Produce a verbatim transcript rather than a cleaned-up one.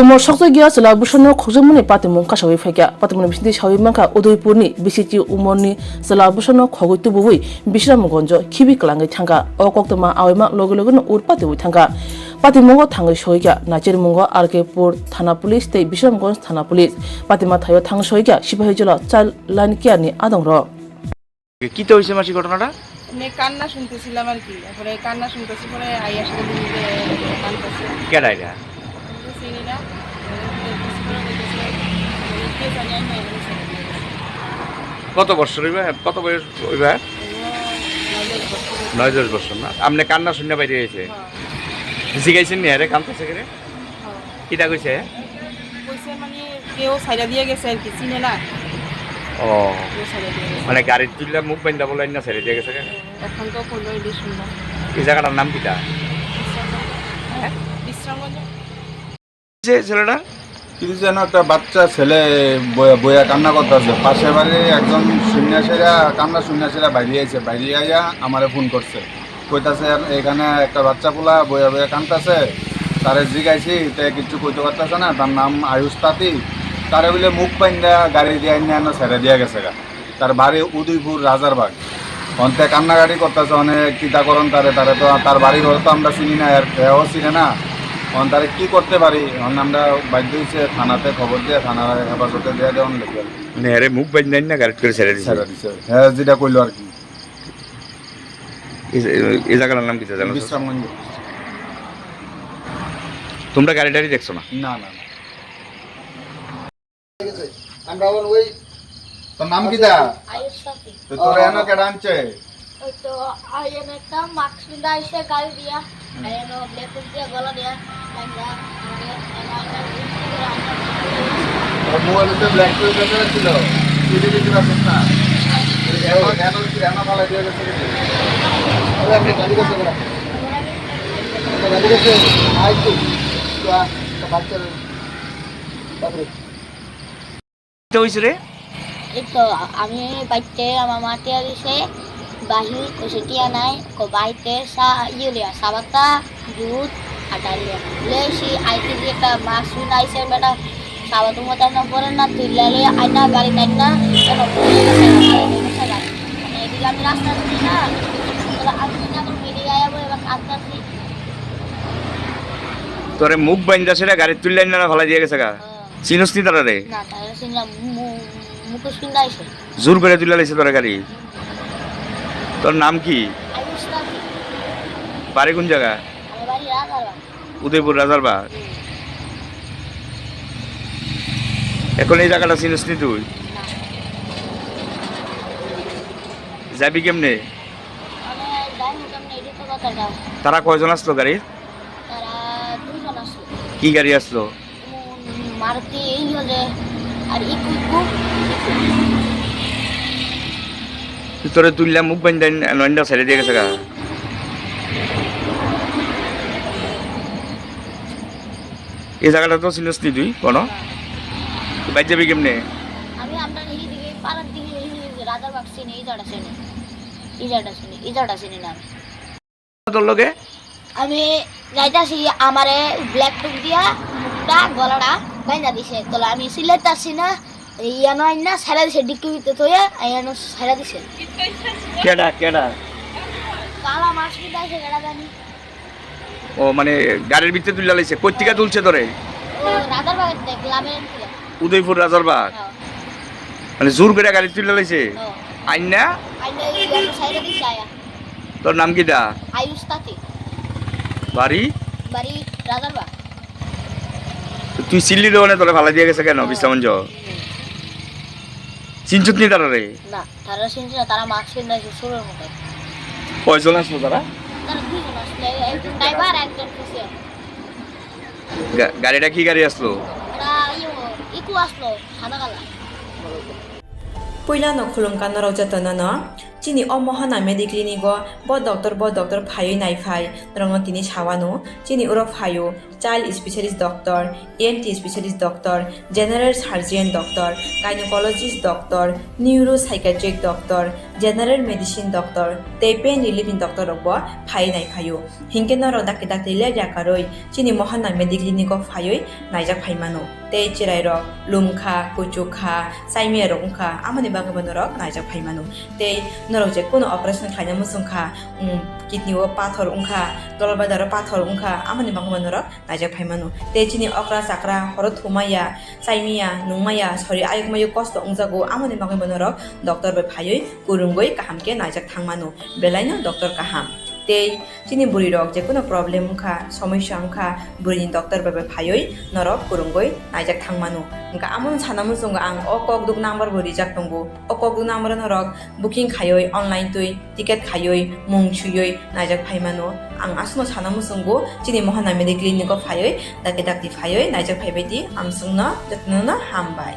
Umor sokjagya chwla bwsano khokjakmani patimung kasawi phaikha. Patimungni bisingtwi sawi mankha Udaipurni B C T umorni chwla bwsano khogwi tubuwi Bisramgonjo khibi kwlangwi thangkha. O koktwma awaima loge logeno ur patiwi thangkha. Patimungo thangwi soikha Nachermungo R K Pur Thana Police tei Bisramgonj Thana Police. Patima thaio thang soikha Sipahijola Child Line Care ni adongrok. কি তো হয়েছে মাসি ঘটনাটা? মানে কান্না শুনতেছিলাম আর কি, তারপরে কান্না শুনতেছি, পরে আইয়ার সাথে বলি যে কাঁদতেছে। কেডা এটা? বলতেছি এরা, বলতেছি ওরা বলতেছে, মানে কে জানি আমি এখানে ছেড়ে দিয়ে গেছি। কত বছর হইবা? কত বয়স হইবা? ও নয় দশ বছর হয়েছে। নয় দশ বছর না? আপনি কান্না শুনে বাইরে হয়েছে? হ্যাঁ। জিগাইছেন নি আরে কাঁদতেছে করে? হ্যাঁ। কিতা কইছে? কইছে মানে কেউ ছাইড়া দিয়া গেছে আর কি, চিনে না। ও। কেউ ছাইড়া দিয়া গেছে। মানে গাড়িত তুললে মুখ বাইন্দা বলে না ছেড়ে দিয়ে গেছে কেন? এখন তো কইলো এটাই শুনলাম। এই জায়গাটার নাম কিতা? বিশ্রামগঞ্জ। হ্যাঁ? বিশ্রামগঞ্জ। যে ছেলেটা? কিছু যেন একটা বাচ্চা ছেলে বয়া, বয়া কান্না করতেছে। পাশের বাড়ির একজন সন্ন্যাসীরা কান্না সন্ন্যাসীরা বাইরে আইছে, বাইরে আইয়া আমারে ফোন করছে। কইতাছে, "এখানে একটা বাচ্চা পোলা বইয়া বইয়া কানতাছে, তারে জিগাইছি, তে কিচ্ছু কইতে পারতাছে না, তার নাম আয়ুষ তাঁতি, তারে বলে মুখ বাইন্দা গাড়ি দিয়ে আইনা আনো ছেড়ে দিয়া গেছে গা। তার বাড়ি উদয়পুর রাজারবাগ।" অন্তে কান্নাকাটি করতেছে অনেক, কিতা করন তারে, তারে তো তার বাড়ি ঘর তো আমরা চিনি না, এর এও চিনে না। অন তারে কি করতে পারি? অন আমরা বাধ্য হইছে থানাতে খবর দিয়ে, থানার হেফাজতে দিয়ে দেওয়ান লেগে। মানে এরে মুখ বাইন্দা না গাড়ি করে ছেড়ে দিছে? ছেড়ে দিছে। হ্যাঁ, যেটা কইলো আর কি। এই, এই জায়গাটার নাম কিতা জানো? বিশ্রামগঞ্জ। তোমরা গাড়ি টাড়ি দেখছো না? না, না, না। আমরা এখন ওই তোর নাম কিতা? আয়ুষ সাথী। তো তোরা এনো কেডা আনছে? ওই তো আইন একটা মাস্ক পিন্দা আইছে গাড়ি দিয়া। হুম। আইন ব্ল্যাক দিয়া গলা দিয়া। মোবাইল তো ব্ল্যাক করে বেঁচে ছিল। সিসিটিভি ক্যামেরা শেষ না। এমন, এমন কি এমন ভালো দিয়ে গেছে কি? আরে, আপনি গাড়ি গেছে ওরা। গাড়ি গেছে, আইছি। তো, তো বাচ্চারা, তারপরে? তো হইছে রে? এই তো আমি বাইতে আমার মা টিয়া দিছে, বাহি কইছে টিয়া নাই, কো বাইতে সা ইয়ে লিয়া, সাবাতা, দুধ, আর ডাল লিয়া। লে সি আইতে যে একটা মাছ শুন আইছে বেটা, সাবাত মতো না পরে না, তুই লালে আইনা গাড়ি টাইট না, কেন পড়ে গেছে, গাড়ি টাইট না, গাড়ি। মানে এদিকে আমি রাস্তা দেখি না, তো আমি না করে মিলে যাই, এবার কাজ কাজ। তোরে মুখ বাইন্দা সেটা গাড়ি তুললে না ফেলা দিয়ে গেছে গা? হ্যাঁ। চিনস নি তারা রে? না, তারা চিনলাম, মু-, মুখোশ পিন্দা আইছে। জোর করে তুলে লাইছে তোরা গাড়ি। তোর নাম কি? আয়ুষ কাকি। বাড়ি কোন জায়গা? আমার বাড়ি রাজারবাগ। উদয়পুর রাজারবাগ। হুম। এখন এই জায়গাটা চিনস নি তুই? না। যাবি কেমনে? আমি যাই না কেমনে, এটা তো কথা না। তারা কয়জন আসলো গাড়ি? তারা দুইজন আসলো। কি গাড়ি আসলো? উম, মারুতি এই হলে আর ইকো, ইকো। তোরে তুললাম মুখ বাইন্দা নয়নটা ছেড়ে দিয়ে গেছে গা। এই জায়গাটা তো চিনিস নি তুই কোনো? না। বাইর যাবি কেমনে? আমি আপনার এই দিকে পাড়ার দিকে এই যে রাজারবাগ চিনি, এই জায়গাটা চিনি। এই জায়গাটা চিনি, এই জায়গাটা চিনি না আমি। তোর লগে? আমি যাইতাছি, আমারে ব্ল্যাক টুক দিয়া মুখটা, গলাটা বাইন্ধা দিছে। তাহলে আমি সিলেট আসছি না, ইয়ানো আইন না, ছেড়ে দিছে, ডিক্কি ভিতরে থইয়া, ইয়ানো ছেড়ে দিছে। কেডা, কেডা? কালা মাছ কিনতে আছে, কেডা জানি। ও, মানে, গাড়ির ভিতরে তুলে লাইছে। কই থেকে তুলছে তোরে? ও, রাজারবাগের থেকে, লাভের থেকে। উদয়পুর রাজারবাগ? হ্যাঁ। মানে, জোর করে গাড়ি তুলে লাইছে? হ্যাঁ। আইন না? আইন না, এই ইয়ানো ছেড়ে দিছে আয়া। তোর নাম কিতা? আয়ুষ তাঁতি। বাড়ি? বাড়ি রাজারবাগ। তো তুই চিল্লি দেওয়ানে তোরা ফালাই দিয়ে গেছে কেন, হ্যাঁ। বিশ্রামঞ্জ? হুম। চিনচুত নি তারা রে? না, তারা চিনছে না, তারা মাস্ক পিন্ধে আছে, চোরের মতো। কয়জন আসলো তারা? তারা দুইজন আসলো, একজন ড্রাইভার, একজন পিছে। গা-, গাড়িটা কি গাড়ি আসলো? এটা ইয়ে, ইকো আসলো, সাদা colour. Puilano khulumkha norok jotono no. Chini o Mohana Mediclinic o bo doctor, bo doctor phaiwi naiphai, norokno tini sawano. Chini oro phaio child specialist doctor, E N T specialist doctor, general surgeon doctor, gynecologist doctor, neuropsychiatric doctor, general medicine doctor tei pain relief ni doctor rok bo phaiwi naiphaio. Hinkhe norok dakti dakti ler yakarwi chini Mohana Mediclinic o phaiwi naijak phaimano. Tei chwrairok lumkha, kuchukha, chaimiyarok wngkha, amoni bagwibo norok naijak phaimano. Tei norok je kunu operation khlaina muchungkha, um, kidney o pathor wngkha, dolbadaro pathor wngkha, amoni bagwibo norok naijak phaimano. Tei chini okra chakra horo thumaya, chaimiya, nungmaya, sori ayukmayo kosto wngjago, amoni bagwibo norok doctor bai phaiwi kwrwngwi kaham khe naijak thangmano. Belaino doctor kaham. Tei chini bwrwi rok je kunu problem wngkha, somosya wngkha, bwrwini doctor bai bai phaiwi norok kwrwngwi naijak thangmano. Hwnkha amono sana muchungo ang o kokduk number bo rijak tongo. O kokduk number o norok booking khaiwi online twi ticket khaiwi mung swiwi naijak phaimano. Ang aswkno sana muchungo chini Mohana Mediclinic o phaiwi dakti dakti phaiwi naijak phaibai di, amswkno jotono hambai.